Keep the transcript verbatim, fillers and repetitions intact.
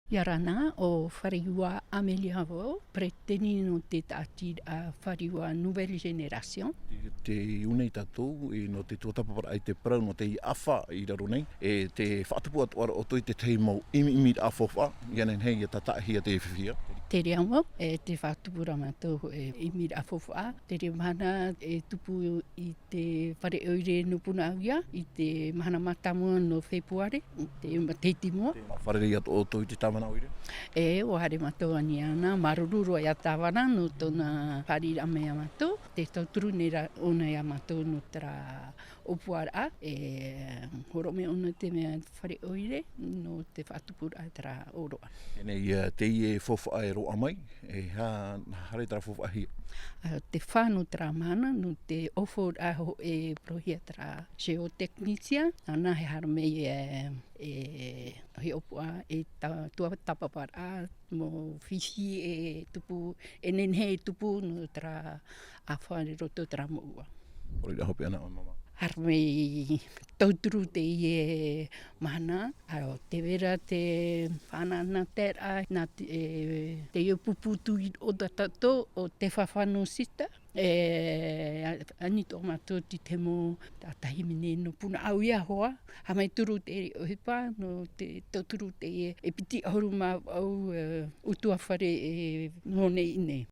Ia rānā, ʻo Fariua Amelia vau, peretiteni nō te tāʻatiraʻa Fariua Nouvelle Génération. Te, te ʻūnei tātou, e, nō te tuatāpaparaʻa i te parau, nō te ʻāfa i raro nei, e te faʻatupu atoʻa ra ʻoutou i te tahi mau ʻimi, ʻimiraʻa faufaʻa, ia nehenehe ia tātaʻihia te fifi. Terā mau, e te faʻatupu ra mātou, e ʻimiraʻa faufaʻa, terā mahana e tupu i te fare ʻoire nō Punaʻauia, i te mahana mātāmua nō Fepuare, te matahiti mua. Te fare ia tō ʻoutou i te tāvana ʻoire? E, ʻua haere mātou ani ana, māuruuru roa ia tāvana nō tōna fāriʻiraʻa mai ia mātou, tē tauturu nei ra ʻōna ia mātou nō terā ʻōpuaraʻa, e hōroʻa mai ʻōna te mea fare ʻoire, nō te faʻatupuraʻa terā ʻōroʻa. E nei, ā, teie faufaʻa e roaʻa mai, e aha, haere terā faufaʻahia? Ā, te fā nō terā mahana, nō te ʻōfauraʻa hōʻē e parauhia terā géotechnicien, ānā e haere mai, e, e, he ʻōpuaraʻa, e tā-, tuatāpaparaʻa, mau fifi e tupu, e nehenehe e tupu nō terā ʻāfa i roto i terā mouʻa. ʻOia hope ana ʻoe māmā. Haere mai tauturu teie mahana, ā, tē vai ra te fānaʻonaʻoraʻa, nā te, e, teie pupu tui o tā tātou, ʻo Te Fafano Sita, e, a-, ani tō mātou te temo tātahi mene nō Punaʻauia hoʻi, haere mai turu te ʻohipa, nō te tauturu teie, e piti ʻahuru mā vaʻu, e, ʻutuāfare, e, nō nei i nei.